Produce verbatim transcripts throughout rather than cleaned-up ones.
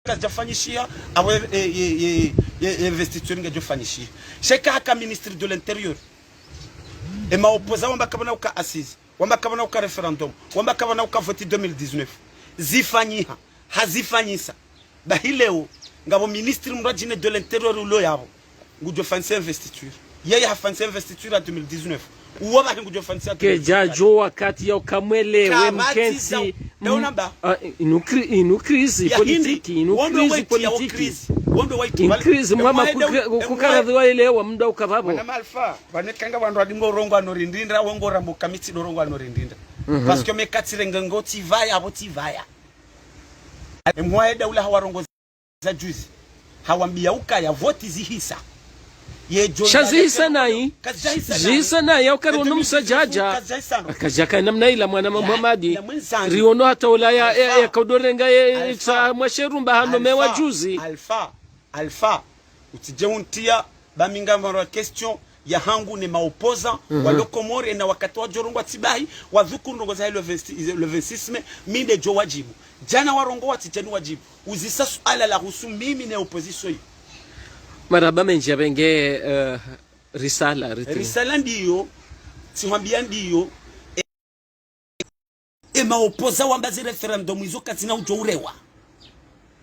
kazidjafanyishiha, apvo ye, ye, ye, ye, ye investiture ngedjofanyishiha. Sha eka haka ministre de l'intérieur, ema opposants wamba kapvana uka assises, wamba kapvana uka référendum, wamba kapvana uka vote deux mille dix-neuf. Zifanyiha, hazifanyisa. Bahi leo, ngapvo ministre mrwadjine de l'intérieur ulo yapvo, ngudjofanyisa investiture. Yeye hafanyisa investiture ya deux mille dix-neuf. Uwo bahi ngudjofanyisa ya deux mille dix-neuf. Kedjadjo wakati ya ukamwelewe mkentsi. Kapvatsi za, m-, ndaona mba. Ah, inu kri-, inu crise politique, inu crise politique. Wombe waiti ya o crise. Wombe waiti. In crise, mwama kukra-, kukaradhiwa ile wa mda ukapvapvo. Mwana Malfa, pvanu eka nga wandru wadingo urongoa no rindrindra, wongo rambo kamitsi do urongoa no rindrindra. Parce que mekatsi renge ngo tsi pvaya, apvo tsi pvaya. Emwaye daula hawarongoza juzi. Hawambia ukaya voti zihisa. Sha zihisa nayi. Zihisa nayi, ya ukari wono msadjadja. Kazidjaka namna ila mwana Muhamadi. Riono hata ulaya, ya, ya kaudorenga, ya, sa mwasherumba hano mewa juzi. Alfa, Alfa, utsidje untia, ba mi ngamvaro question yahangu ne ma opposants, walo Komori, ena wakati wadjorongoa tsi bahi, wadhuku ndrongo zahe le vingt, le vingt-six mai, mi ndedjo wadjibu. Djana warongoa tsidjani wadjibu. Uzisa suala lahusu mimi ne opposition yi. Marahaba mendji ya benge, eh, risala, riti. Risala ndiyo, tsihwambia ndiyo, e, ema opposants wamba ze référendum izo kazina udjo urewa.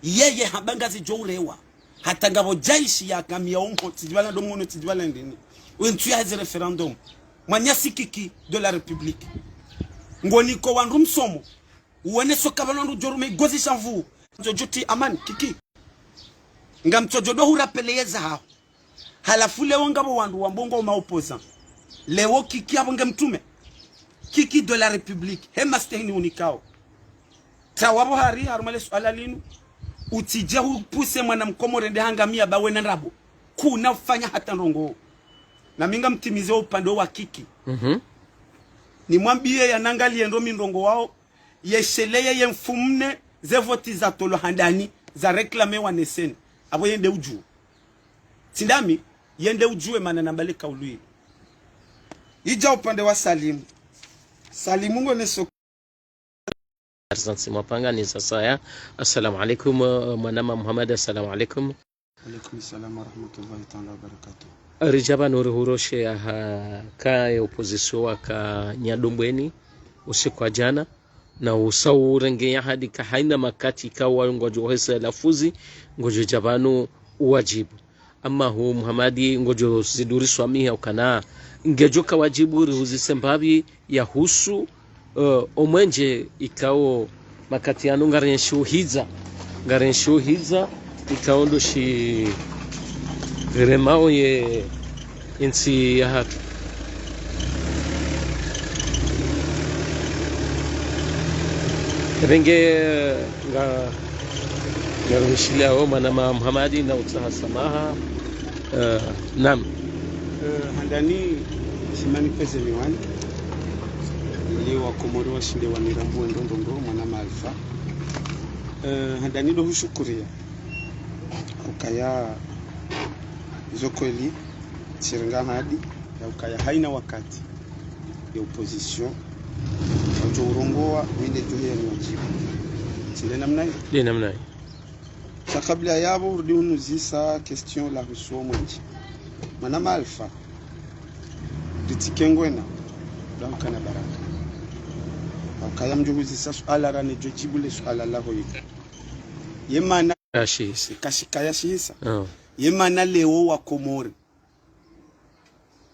Yeye hamba ngazidjo urewa. Hata ngapvo jaishi ya kamia onko, tsidjibala ndo mwono, tsidjibala ndini. Wentsu ya heze référendum. Mwananyasi Kiki de la République. Ngoniko wandru msomo. Uwone soka pvanu wandru djorume igozi sha nvu. Ntsodjo ti amani, Kiki. Ngamtsodjo do hurapele yeza haho. Halafu leo ngapvo wandru wambao ngwao ma opposants. Leo Kiki apvo nge mtrume. Kiki de la République. Hema stehini unikao. Tsawa pvo hari, harumwa le suala linu. Utsidje hupuse mwana mkomori ende hangamia ba wena ndrabo. Kuna ufanya hata ndrongo. Na mi ngamtimize upande wa Kiki. Nimwambie yanangalie ndo mi ndrongo wao. Yesheleye ye mfumne ze voti zatolwa handani, za réclamer wa neseni. Apvo yende udjuwe. Tsi ndami, yende udjuwe mana nambale kaulu yi. Idja upande wa Salimu. Salimu ngoneso. Arzansi mwapanga ni za saya. Assalamu alaikum, eh, mwanama Muhammad, assalamu alaikum. Alaikum salam wa rahmatullahi ta'ala wa barakatuh. Ridja pvanu rihuroshe aha ka ye opposition waka Nyadombweni usiku wa djana, na usa urenge ya hadi ka haina makati ka wa ngwadjo hesa lafuzi, ngwadjo dja pvanu uwadjibu. Amma hu Muhamadi ngudjo ziduri swamiha ukana ngedjo ka wadjibu rihuzise mbapvi yahusu, eh, omwenje ikao makati yanu ngarenshi uhidza. Ngarenshi uhidza ikao ndo shiremao ye intsi yahatru. Ebenge nga, nga ruhishiliyao mwanama Muhamadi na utsaha samaha. Eh, naam. Eh, handani simani peze miwani. Ili wa Komori washinde wanirambue ndrongoo, mwanama Alfa. Eh, handani ndo hushukuria. Ukaya izo kweli, tsirenga hadi, ya ukaya haina wakati ya opposition wadjo urongoa, wende djohe ya niwajibu. Tsi nde namna yi? Nde namna yi. Sha kabla yapvo, urudi unuzisa question lahusu omwenje. Mwanama Alfa, ritike ngwena, ndo ukana baraka. Ukaya mdjo huzisa suala rane djo jibu le suala laho yika. Ye mana. Kashihisa. Kashika yashihisa. Oh. Ye mana leo wa Komori.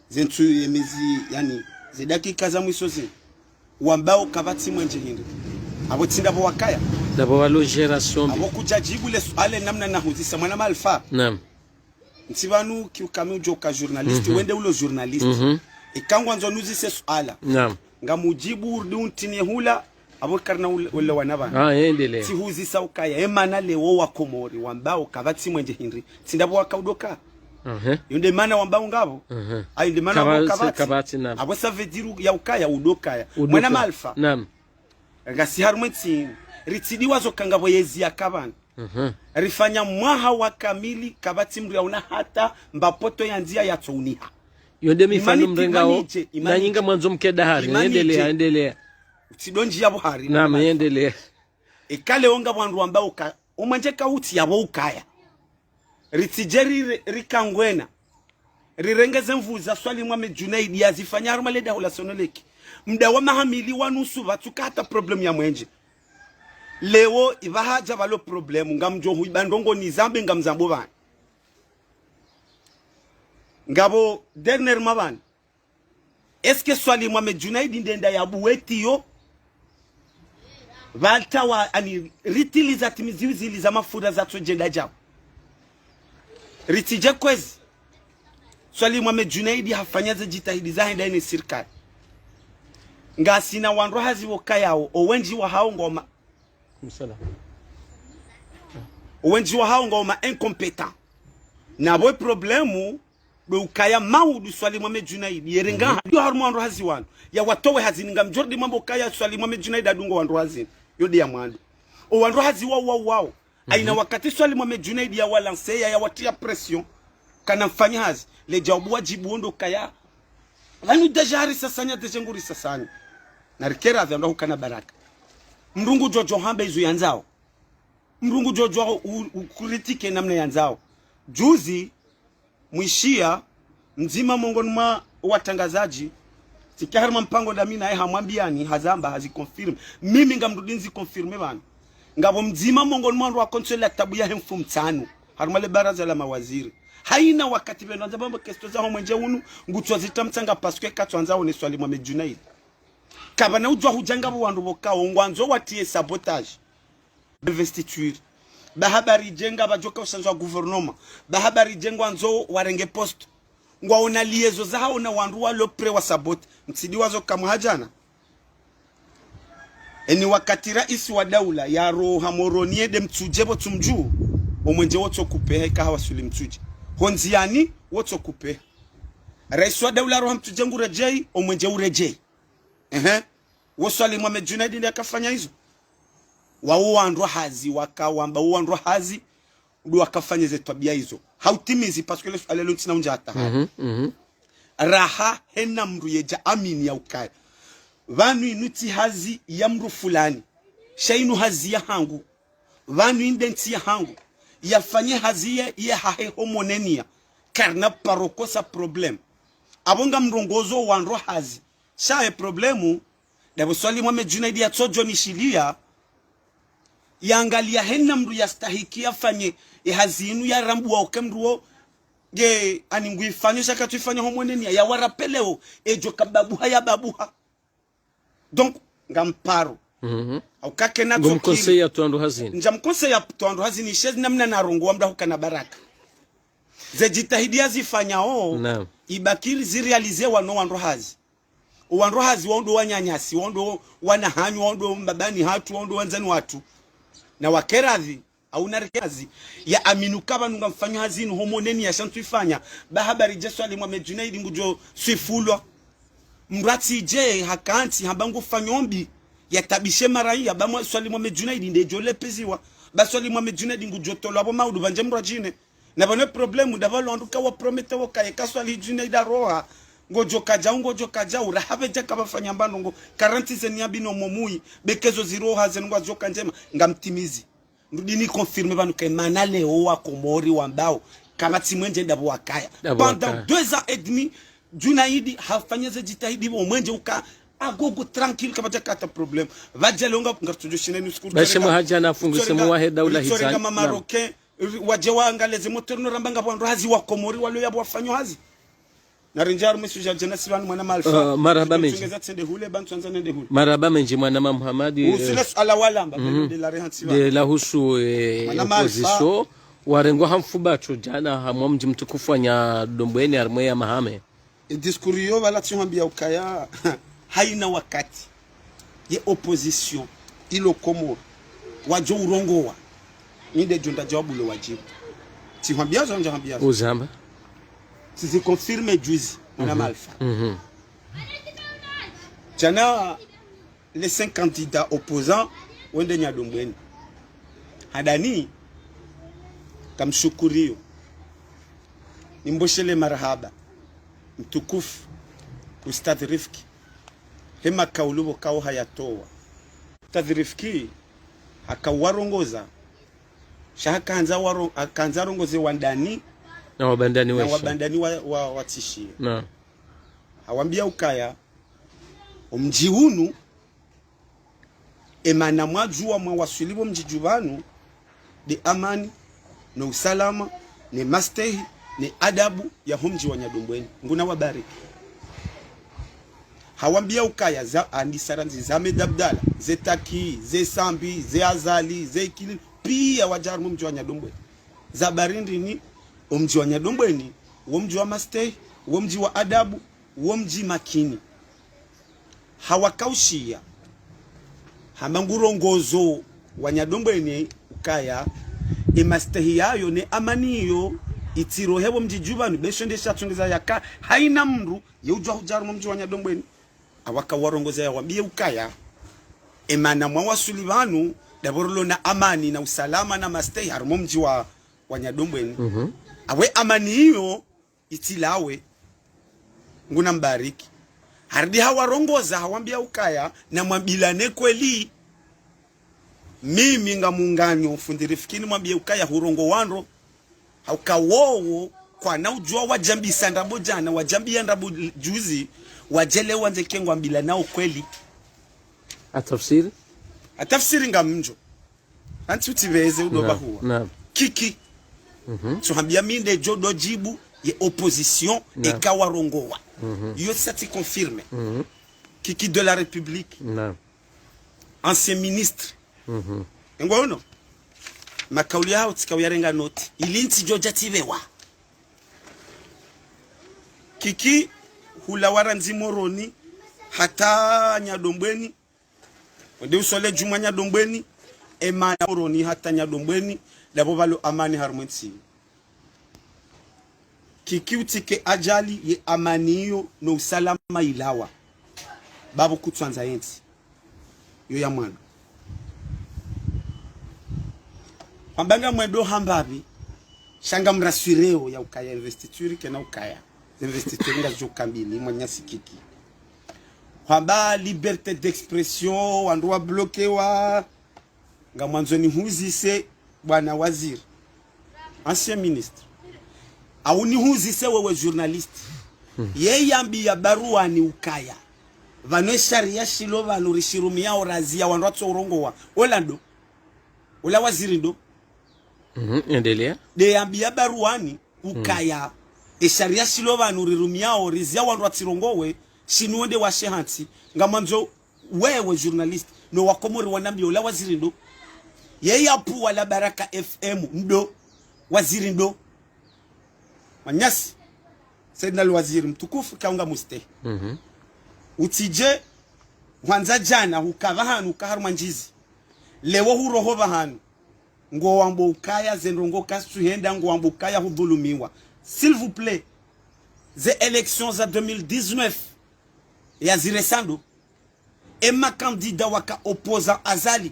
Ze ntsu ye mezi, yani, ze dakika za mwiso zinu. Wambao kapvatsi mwenje hindri. Apvo tsi ndapvo wakaya. Ndapvo walo génération mbi. Apvo kudja jibu le suala namna nahuzisa mwanama Alfa. Naam. Ntsi pvanu kiukami udjo ka journaliste, wende ulo journaliste. Eka ngwandzo nuzise suala. Naam. Ngamujibu urudi untinie hula, apvo karina ule, ule wana pvanu. Ah, yendelea. Tsihuzisa ukaya, ye mana leo wa Komori, wambao kapvatsi mwenje hindri, tsi ndapvo waka udoka. Aha. Yo nde mana wambao ngapvo. Aha. Ayo nde mana wambao kapvatsi. Kapvatsi, naam. Apvo ça veut dire ya ukaya, udokaya. Udoka. Mwanama Alfa. Naam. Ngasi harumwa entsi, ritsidiwa zo ka ngapvo yezi ya kapvana. Rifanya mwaha wa kamili, kapvatsi mdru yaona hata mbapoto ya ndzia yatsouniha. Yo nde mifano mrengao, na nyinga mwandzo mkeda hari, yendelea, yendelea. Utsido ndjia pvo hari. Naam, yendelea. Eka leo ngapvo wandru wambao ka Omwenje kautsi yapvo ukaya ritsidje ri, rikangwena, rirenge ze nvu za Swalihi Mohamed Djounaid yazifanya harumwa le daho la Sonelec. Mda wa maha mili wa nusu pvatsuka hata problème ya mwenje. Leo ipvaha dja pvalo problème, ngamdjo huiba ndrongo nizambe ngamzambo pvanu. Ngapvo dernièrement pvanu. Est-ce que Swalihi Mohamed Djounaid ndenda ya buweti yo? Pvantsa wa ani ritiliza timizi wizili za mafura zatsodjenda djao. Ritsidje kwezi. Swalihi Mohamed Djounaid hafanya ze djitihadi zahe ndani sirikali. Ngasina wandru hazi wokayao, owendji wahao ngoma. Msala. Owendji wahao ngoma incompétent. Na pvo problème, ndo ukaya maudu Swalihi Mohamed Djounaid, yerenga ha, yo harumwa wandru hazi wanu. Ya watowe hazini ngamdjo rudi mwambe ukaya Swalihi Mohamed Djounaid adungo wandru hazini. Yo nde ya mwando. O wandru hazi wao, wao, wao. Haina wakati Swalihi Mohamed Djounaid ya walanse, ya, ya watriya pression. Kana mfanya hazi. Le djawabu wadjibu wo ndo ukaya. Pvanu déjà harisasanya, déjà ngurisasanya. Na rikera pvya ndo hukana baraka. Mdru ngudjo djo hamba izo yandzao. Mdru ngudjo djo u, u, ukritike namna yandzao. Juzi, mwishiya, mdzima mongoni mwa watrangazadji, tsika harumwa mpango ndami naye hamwambiyani, hazamba, hazi confirme. Mimi ngamrudi nzi confirme pvanu. Ngapvo mdzima mongoni mwa wandru wakontsi la tabu yahe mfumontsanu. Harumwa le baraza la mawaziri. Haina wakati pvendro andza pvambo question zaho mwenje unu, ngutso zitra mtsanga parce que katso andza one Swalihi Mohamed Djounaid. Kapvana udjuwa hudja ngapvo wandru pvokao, ngwandzo watriye sabotage. Investiture. Ba habari dje ngapvadjoka ushandzwa gouvernement. Ba habari dje ngwandzo warenge poste. Ngwaona liaison zahao na wandru walo prêt wa saboter. Mtsidjuwa zo kamwe ha djana. Eni wakati raisi wa daula yaroha Moroni yende Mtsudje pvo tsumdju. Omwenje wotso kupeha ika hawaswili Mtsudje. Hondziyani wotso kupeha. Raisi wa daula yaroha Mtsudje nguredjeyi, omwenje uredjeyi. Ehe. Wo Swalihi Mohamed Djounaid nde akafanya izo. Wao wandru hazi, waka wamba wo wandru hazi, ndo wakafanya ze twabiya izo. Hautimizi, parce que le suala lo ntsina undja hata hali. Raha hena mdru yedja amini ya ukaya. Pvanu inu tsi hazi ya mdru fulani. Sha inu hazi yahangu. Pvanu inde ntsi yahangu. Yafanye hazi ye, ye hahe homonenia. Karina paroko sa problème. Apvo ngamrongozo wandru hazi. Sha ye problème, ndapvo Swalihi Mohamed Djounaid yatsodjo nishiliya, yangaliya hena mdru yastahiki yafanye, ye hazi inu yarambuwa uke mdru wo, nge ani nguifanyo sha katsuifanya homonenia, ya warapeleo, edjo kababuha ya babuha. Donc, ngamparo. Au kakena tsokili. Ngomconseiller ya twandu hazini. Ndja mconseiller ya twandu hazini, shezi namna narongowa mdru hukana baraka. Ze djitihadi yazifanyao, ibakiri ziréaliser wano wandru hazi. Owandru hazi wao ndo wananyasi, wao ndo wana hanyu, wao ndo mbabani hatru, wao ndo wandzani watru. Na wakeradhi, au narikeradhi, ya amini uka pvanu ngamfanyo hazi inu homonenia sha ntsuifanya, ba habari dje Swalihi Mohamed Djounaid ngudjo swifulwa. Mdru atsidje hakantsi hamba ngufanyo mbi, yatabishe maraiya, ba mwa Swalihi Mohamed Djounaid ndedjo lepeziwa, ba Swalihi Mohamed Djounaid ngudjo tolwa pvo maudu pvandje mdru adjine. Na pvanu problème, ndapvo walo wandru kawapromettre wo kaye ka Swalihi Djounaid yaroha. Ngodjo kadjau, ngodjo kadjau, raha pvedja kapvafanya mbandrongo. Quarante zeni ya bino momui, bekezo ziroha zenu ngwadjo ka ndjema, ngamtimizi. Ndrudi ni confirme pvanu kaye mana leo wa Komori wambao. Kapvatsi mwenje ndapvo wakaya. Ndapvo wakaya. Pendant deux ans et demi, Djounaid hafanya ze djitihadi pvo mwenje uka agogo tranquille kapvadjaka hata problème. Pvadja leo nga, ngaritsodjo shina ni usiku. Bashe mwa hadja na funguse mwa he daula hizani. Ritsorenga ma Marocain, ri-, wadje waangalie ze moteur no ramba ngapvo wandru hazi wa Komori walo yapvo wafanyo hazi. Na rindja harumwa sujet ya djana si pvanu mwana Malfa. Ah, marahaba mendji. Tsongeza tsende hule, pvanu tsandza nende hule. Marahaba mendji mwana ma Muhammad, eh, usile suala walamba, pvenu nde la rehantsi pvanu. Nde la husu, eh, mwana Malfa. Opposition, warengwa ha mfuba tso djana, hamwa mdji mtukufu wa Nyadombweni, harumwa ya Mahame. E discours iyo pvala tsihwambia ukaya, haina wakati ye opposition ilo Komori wadjo urongowa, mi ndedjo ndadjawabu lo wadjibu. Tsihwambia zo, ndjahwambia zo. Uzamba. Tsizi confirme juzi, mwana Malfa. Djana, les cinq candidats opposants wende Nyadombweni. Handani, ngamshukuriyo. Nimboshele marahaba. Mtukufu, Ustadh Rifki. He makaulu pvo kao hayatowa. Ustadh Rifki, hakawarongoza. Sha hakandza waro-, hakandza arongoze wandani na wabandani na weshe. Wabandani wa, wa, watsishiye. Na. Hawambia ukaya, omdji unu, emana mwadjuwa mwawaswili pvo mdji dju pvanu, nde amani, no usalama, ne mastehi, ne adabu ya homdji wa Nyadombweni. Nguna wabariki. Hawambia ukaya za andisa randzi za Ahmed Abdallah, ze Taki, ze Sambi, ze Azali, ze Ikililou, piya wadja harumwa omdji wa Nyadombweni. Za barindini, omdji wa Nyadombweni, wo mdji wa mastehi, wo mdji wa adabu, wo mdji makini. Hawakaushiya. Hamba ngurongozo wa Nyadombweni ukaya, emastehi yayo ne amani iyo, itsirohe pvo mdji dju pvanu, besho nde shatsongeza yaka, haina mndru, ye udjuwa hudja harumwa omdji wa Nyadombweni. Awakawarongoza yawambiye ukaya, emana mwawaswili pvanu, ndapvo rilo na amani na usalama na mastehi harumwa omdji wa, wa Nyadombweni. Mhm. Awe amani iyo, itsilawe, nguna mbariki. Harudi hawarongoza, hawambia ukaya, na mwambilane kweli. Mimi ngamunganyo fundi Rifkini mwambie ukaya hurongowa ndro. Hauka wowo, kwana udjuwa wadjambisa ndrabo djana, wadjambia ndrabo juzi, wadjelewa ndze ke ngwambilanao kweli. Atafsiri? Atafsiri ngamdjo. Antsi utsipveze udoba huwa. Naam. Kiki. Mhm. Tsuhambia mi nde djo ndo djibu ye opposition eka warongowa. Mhm. Yo sa tsi confirme. Mhm. Kiki de la République. Naam. Ancien ministre. Mhm. Engwa ono? Makauli yaho tsika uyarenga noti. Ili ntsi djo dja tsipvewa. Kiki hulawa randzi Moroni hata Nyadombweni. Wende uswali djumwa Nyadombweni, emana Moroni hata Nyadombweni, ndapvo pvalo amani harumwa entsi. Kiki utsike ajali ye amani iyo no usalama ilawa. Bapvo kutswandza yentsi. Yo ya mwando. Hwamba ngamwendo hambapvi, sha ngamraswireo ya ukaya investiture kena ukaya. Investiture ngazidjo kambili, mwananyasi Kiki. Hwamba liberté d'expression, wandru wablokewa, ngamwandzo nihuzise, bwana waziri. Ancien ministre. Au nihuzise wewe journaliste. Hmm. Ye yambiya baruwani ukaya, pvanu esharia shilo pvanu rishirumiao raziya wandru watso urongowa. Ola ndo. Ola waziri ndo. Mhm, endelea. Nde yambiya baruwani ukaya, esharia shilo pvanu rirumiao, riziya wandru watsirongowe, shinu wende washe hantsi, ngamwandzo wewe journaliste, no wakomori wanambiye ola waziri ndo. Ye yapvuwa la Baraka F M ndo. Waziri ndo. Mwananyasi, Saidina al-Waziri, mtukufu, kaunga mustehi. Mhm. Utsidje, hwandza djana, huka pvahanu, huka harumwa ndjizi. Leo huroho pvahanu. Ngowambo ukaya ze ndrongoo kazitsuhenda, ngowambo ukaya hudhulumiwa. S'il vous plaît, ze élections za deux mille dix-neuf, yaziresa ndo. Ema candidat waka opposant Azali,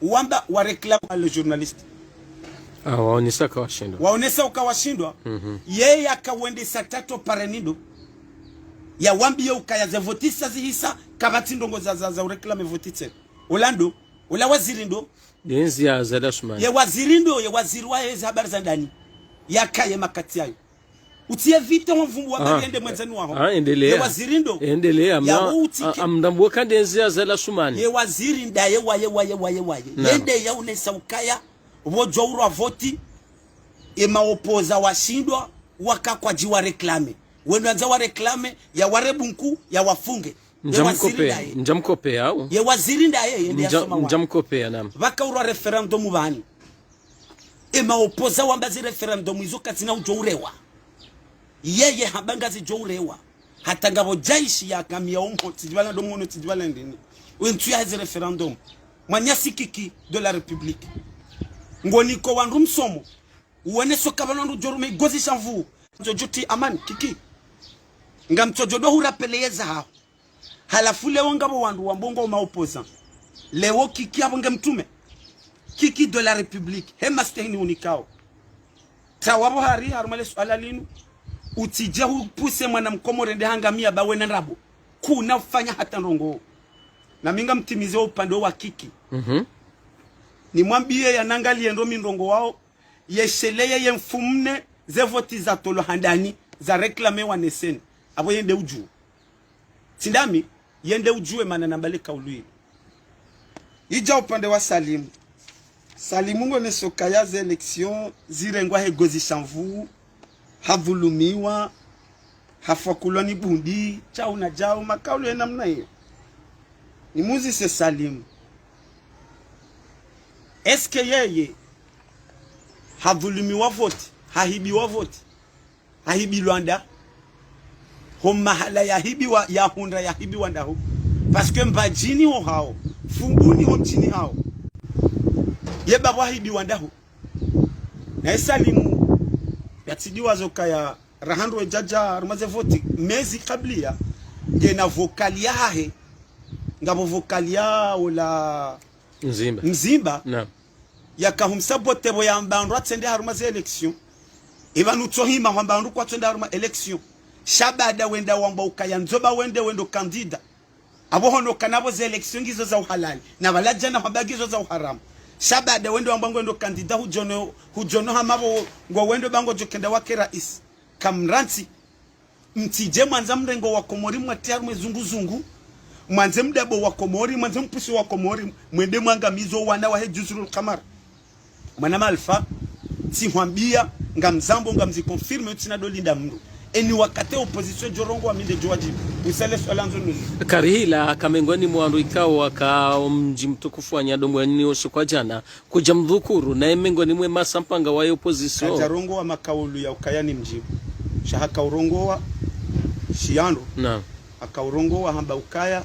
wamba wa réclamer le journaliste. Ah, waonesa uka washindwa. Waonesa uka washindwa. Mhm. Yeye akawendesa tatu pareni ndo. Yawambiye ukaya ze voti sa zihisa, kapvatsi ndrongoo za, za, za u réclamer voti tsena. Ola ndo, ola waziri ndo. Ndenzi ya Azali Assoumani. Ye waziri ndo, ye waziri wa eze habari za ndani. Yakaye makati yayo. Utsiye vite wamvumbu wa, ah, bari yende mwandzani waho. Ah, endelea. Ye waziri ndo. Endelea, ya mna-, wo utsike. Ah, amdambuwa ka ndenzi ya Azali Assoumani. Ye waziri ndaye waye, waye, waye, waye. Naam. Yende yaonesa ukaya, pvodjo urwa voti, ema opposant washindwa, waka kwadji wa réclamer. Wendo wandza wa réclamer, yawarebu nku, yawafunge. Ye waziri ndaye. Ndjamkope, ndjamkope, au? Ye waziri ndaye, yende yasoma wa. Ndjamkope, naam. Pvaka urwa référendum pvanu. Ema opposant wamba ze référendum izo kazina udjo urewa. Yeye hamba ngazidjo urewa. Hata ngapvo jaishi ya kamia omho, tsidjibala ndo mwono, tsidjibala ndini. Wentsu ya ze référendum. Mwananyasi Kiki de la République. Ngoniko wandru msomo. Uwone soka pvanu wandru djo rume igozi sha nvuu. Djo djuti amani, Kiki. Ngamtsodjo ndo hurapele yeza haho. Halafu leo ngapvo wandru wambo ngo ma opposant. Leo Kiki apvo nge mtrume. Kiki de la République. He mastehi nihunikao. Tsawa pvo hari, harumwa le suala linu. Utsidje hupuse mwana mkomori ende hangamiya ba wena ndrabo. Kuna ufanya hata ndrongoo. Na mi ngamtimize upande wa Kiki. Mhm. Nimwambiye yanangaliye ndo mi ndrongowao, yesheleye ye mfumne, ze voti zatolwa handani, za réclamewa ne C E N I. Apvo yende udjuwe. Tsi ndami, yende udjuwe mana nambale kaulu ile. Idja upande wa Salimu. Salimu ngonesao ukaya ze élections zirengwa he gozi sha nvuu, hadhulumiwa, hafakulwa ni bundi, djau na djau, makaulu ye namna iyo. Nimuzise Salimu. Est-ce que yeye hadhulumiwa voti, hahibiwa voti, hahibilwa nda? Ho mahala yahibiwa, yahundra yahibiwa ndaho? Parce que Mbadjini ho hawo, Fumbuni ho mdjini hawo. Ye bapvo hahibiwa ndaho? Naye Salimu, yatsidiwaza ukaya raha ndo yadja harumwa ze voti, mezi kabliya, ngena vocal yahahe, ngapvo vocal ya ola Mzimba. Mzimba. Naam. Yakahumsa bote pvo yamba wandru watsende harumwa ze élections. Ipvanu tsohima hwamba wandru kwatsende harumwa élections. Sha baada wenda wamba ukaya ndzoba wende wendo candidat. Apvo hono kana pvo ze élections ngizo za uhalali. Na pvala djana hwamba ngizo za uharamu. Sha baada wende wamba ngwendo candidat hudjono, hudjono hama pvo ngo wendo ba ngodjo kenda wake rais. Kamrantsi. Mtsidje mwandza mrenge wa Komori mwatsi harumwa zunguzungu. Mwandze mdabo wa Komori, mwandze mpusi wa Komori, mwende mwangamizo wana wahe Juzurul Kamar. Mwanama Alpha, tsihwambiya, ngamzambo, ngamziconfirme, utsina dolinda mndru. Eni wakati opposition djo rongowa mi nde djo wadjibu. Usale swala ndzo nuzu. Karihila, haka mengoni mwa wandru ikao waka mdji mtukufu wa Nyadombweni usiku wa djana, kudja mdhukuru, naye mengoni mwe masampanga wa opposition. Kadja rongowa makaulu ya ukaya nimdjibu. Sha haka urongowa, shiyandro. Naam. Haka urongowa hamba ukaya,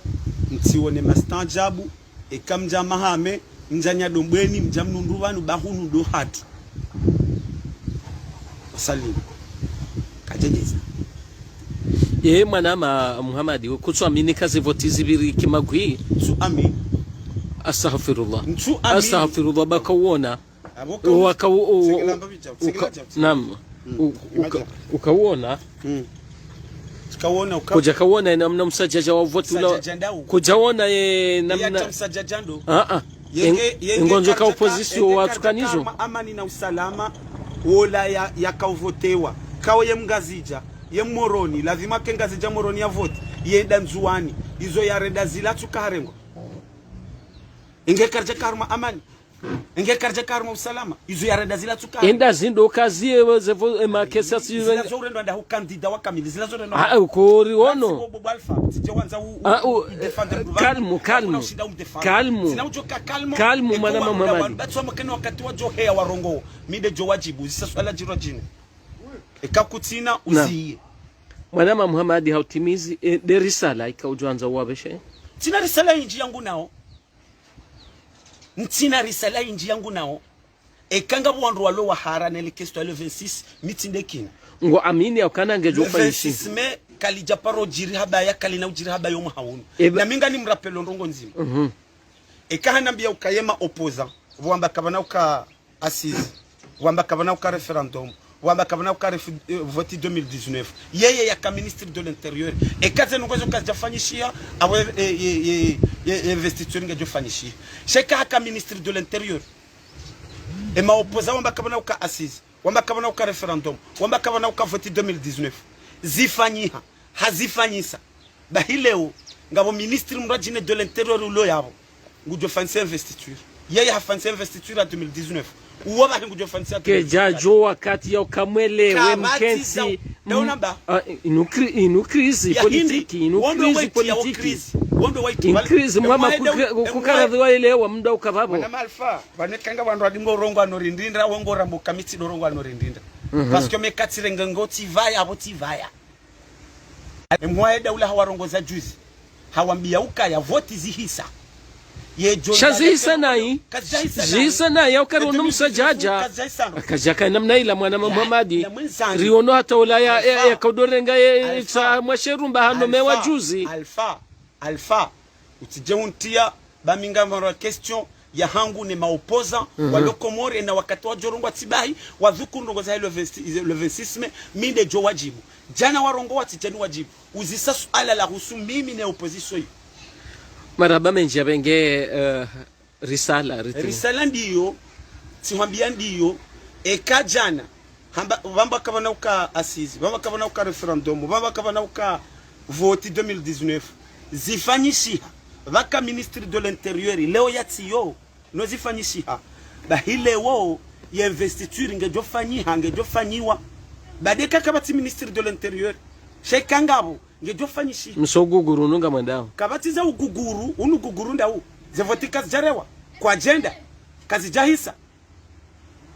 mtsiwone mastaanjabu, eka mdja Hamahame, mdja Nyadombweni, mdja Mnundu pvanu, ba hunu ndo hatru. Wasalimu. Kadjendjeza. Ye mwanama Muhamadi, kutsuamini ka ze voti zipviri kimagwi. Ntsuamini. Astaghfirullah. Ntsuamini. Astaghfirullah, baka uona. Apvo ka u-, waka u-, u-, tsengelamba pvidja, uka-, tsengelamba pvidja. Naam. Mm. U-, uka-, imagine. Ukauona. Mm. Tsikaona uka- Kudja kauona ye namna msadjadja wa voti ula. Msadjadja ndau. Kudja ona ye namna. Yata msadjadja ndo. Ah, ah. Yenge, yenge ngondzo ka kadja ka-, opposition yenge kadja watukanizo. Karma amani na usalama, wola ya, yakauvotewa. Kao ye Mngazidja, ye Mmoroni, lazima ke Ngazidja Moroni ya voti, yenda Ndzuwani, izo yarenda zila tsuka harengwa. Yenge kadja karma amani. Yenge kadja karma usalama. Izo yarenda zila tsuka. Enda zindo kaziye ze vo-, e makesi asi zila zo urendwa ndahu candidat wa kamili. Zila zo urendwa. Ah, ukori ono. Bo, bo Alpha, tsidje wandza u-, u-, ah, u-, u-, défendre mndru pvanu. Calme, calme. Hakuna ushinda umdéfendre. Calme. Tsina udjoka calme. Calme, eko mwanama Muhamadi. Batsi wa makene wakati wadjo heya warongowa. Mi nde djo wadjibu. Zisa swala djirwa djinu. Eka kutsina, naam, uziye. Mwanama Muhamadi hautimizi, e, nde risala ika udjo wandza uwapveshe. Tsina risala indji yangu nao. Ntsina risala indji yangu nao. Eka ngapvo wandru walo wahara ne le question ya le vingt-six, mi tsi nde kina. Ngo amini ya ukana ngedjo fanyishiha. Le vingt-six mai, kalidja paro djiri haba ya, kalina udjiri haba yo mwaha unu. Eba. Na mi ngani mrapelo ndrongo ndzima. Mhm. Eka hanambiya ukaya ye ma opposants, pvo wamba kapvana uka assises, wamba kapvana uka référendum, wamba kapvana uka ref-, eh, vote deux mille dix-neuf. Yeye yaka ministre de l'intérieur. Eka ze ndrongo zo kazidja fanyishiha, apvo, eh, eh, eh, eh, eh, investiture ngedjo fanyishiha. Sha eka haka ministre de l'intérieur. E ma opposants wamba kapvana uka assises, wamba kapvana uka référendum, wamba kapvana uka vote deux mille dix-neuf. Zifanyiha, hazifanyisa. Bahi leo, ngapvo ministre mndru adjine de l'intérieur ulo yapvo. Ngudjo fanyisa investiture. Yeye hafanyisa investiture ya deux mille dix-neuf. Uwo bahi ngudjo fanyisa ya deux mille vingt-quatre. Kedjadjo wakati ya ukamwele, we mkentsi. Kapvatsi za, ndaona mba. Ah, inu kri-, inu crise politique, inu crise politique. Wondo waiti. In crise, mwama kukara-, kukaradhiwa ile wa mndru ukapvapvo. Mwanama Alpha, pvanu eka ngapvo wandru wadingo urongowa no rindrindra, wo ngo ramba uka mi tsi ndo urongowa no rindrindra. Mhm. Parce que mi katsirenga ngo tsi pvaya, apvo tsi pvaya. Emhwaye daula hawarongoza juzi. Hawambiya ukaya voti zihisa. Ye djo sha zihisa nayi. Kazihisa nayi. Zihisa nayi, ya ukari ono msadjadja. Kazihisa no. Kazihisa no. Kadjaka namna ila mwanama Muhamadi. Riono hata ulaya, ya, ya kaudorenga ye, Alpha. Tsa mwasherumba hano mewa juzi. Alpha. Alpha. Utsidje untiya, ba mi ngam paro question yahangu ne ma opposants, mhm, walo Komori, ena wakati wadjo rongowa tsi bahi, wadhukuru ndrongo za le vingt, le vingt-six mai, mi nde djo wadjibu. Djana warongowa tsidjani wadjibu. Uzisa suala lahusu mimi ne opposition yi. Marahaba mendji ya pvenge, eh, Risala, riti. Risala ndiyo, tsihwambia ndiyo, eka djana, hamba, pvamba kapvana uka assises, pvamba kapvana uka référendum, pvamba kapvana uka vote deux mille dix-neuf, zifanyishiha, pvaka ministre de l'intérieur, leo yatsiyo, no zifanyishiha. Bahi leo, ye investiture ngedjo fanyiha, ngedjo fanyiwa. Bahi eka kapvatsi ministre de l'intérieur, sha eka ngapvo, ngedjo fanyishiha. Mso uguguru unu ngamwendao. Kapvatsi za uguguru, unu uguguru ndau. Ze vote kazidjarewa, kwadjenda, kazidjahisa.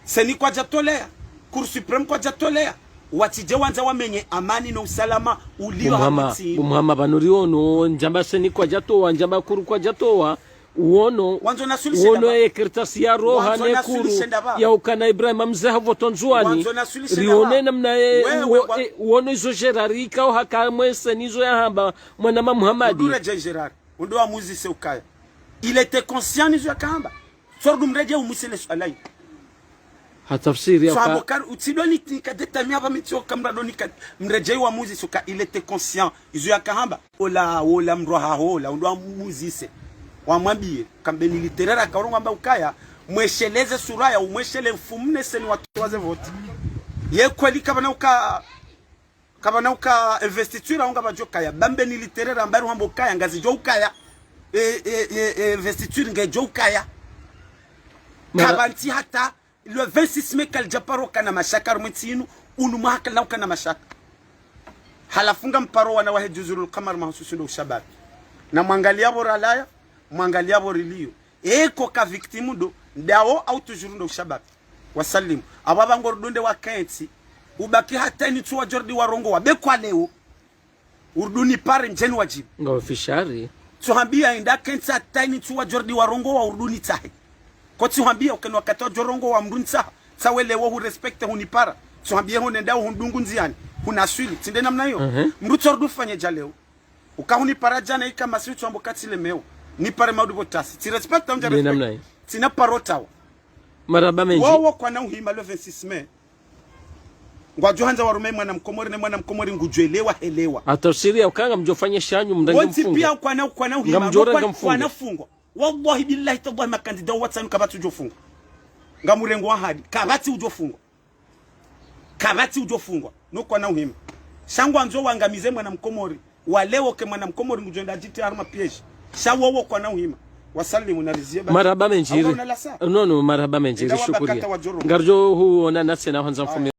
CENI kwadjatolea, Cour suprême kwadjatolea. Watsidje wandza wamenye amani no usalama ulio Bumhama, hapvutsi. Bumhama pvanu riono, ndjamba CENI kwadjatowa, ndjamba Cour kwadjatowa, uono, wandzo nasulishe uono ndaba. Ye kartasi ya roha wandzo ne nasulishe Cour ndaba. Ya ukana Ibrahima Mze havoto Ndzuani. Wandzo nasulishe ndaba. Rione namna ye, wewe uo-, wa- e, uono izo Gérard ikao haka mwe CENI izo yahamba mwanama Muhamadi. Udure dje Gérard. Undo wamuzise ukaya. Il était conscient nizo yakahamba. Tsordu mredje umwise le swala yi. Hatafsiri ya uka- Swahabo kari, utsidoni nika détail mi hapva mitso kamradoni ka, mredje wamuzise uka, il était conscient. Izo yakahamba. Ola, ola mdru haho, ola, undo wamuzise. Wamwambie, kambe ni littéraire, akaorongo amba ukaya, mwesheleze sura ya, umweshele mfumne CENI watowa ze vote. Ye kweli kapvana uka, kapvana uka investiture, aunga pvadjo kaya, bambe ni littéraire, ambari wambo ukaya, ngazidjo ukaya. E, e, e, e, investiture ngedjo ukaya. Mara- Kapvatsi hata, le vingt-six mai kalidja paro kana mashaka, rumwe ntsi inu, unu mwaha kala ukana mashaka. Halafu ngamparo wana wahe Juzurul Kamar mahususu ndo ushababi. Na mwangalia pvo ralaya, mwangalia pvo rilio. Eko ka victime ndo, ndao au toujours ndo ushababi. Wasalimu. Apvo apva ngorudunde wakentsi, ubaki hata ini tsuwa Jordi warongowa, be kwa leo. Uruduni pare ndjeni wadjibu. Nga ofishari. Tsuhambia inda kentsi hata ini tsuwa Jordi warongowa uruduni tsahe. Ko tsuhambia ukeni wakati wadjo rongowa mdru ntsaha. Tsawe leo hu respecte hunipara. Tsuhambia ho nenda hundungu ndziani. Hunaswili. Tsi nde namna iyo. Mhm. Mdru tsorudu fanye dja leo. Uka hunipara djana ika masi utsuambo katsi lemeo. Nipare maudu pvo tasi. Tsi respecte undja nde respecte. Namna iyo. Tsina paro tawa. Marahaba mendji. Wowo kwana uhima le vingt-six mai. Ngwadjo handza warume mwana mkomori ne mwana mkomori ngudjo elewa helewa. Hatafsiri ya uka ngamdjo fanya shanyu mndrange mfungwa. Wontsi pia kwana, kwana uhima, ngamdjo range mfungwa. Kwana fungwa. Wallahi billahi tallahi makandida watsanu kapvatsi udjo fungwa. Ngamurengo ahadi, kapvatsi udjo fungwa. Kapvatsi udjo fungwa. No kwana uhima. Sha ngwandzo wangamize mwana mkomori. Wa leo ke mwana mkomori ngudjo enda djiti harumwa piège. Sha wowo kwana uhima. Wasalimu na rizie ba. Marahaba mendji. Au una lasa? No, no, marahaba mendji. Enda wabakata shukuriya. Wa djoro. Ngaridjo huona nasi na handza mfumo.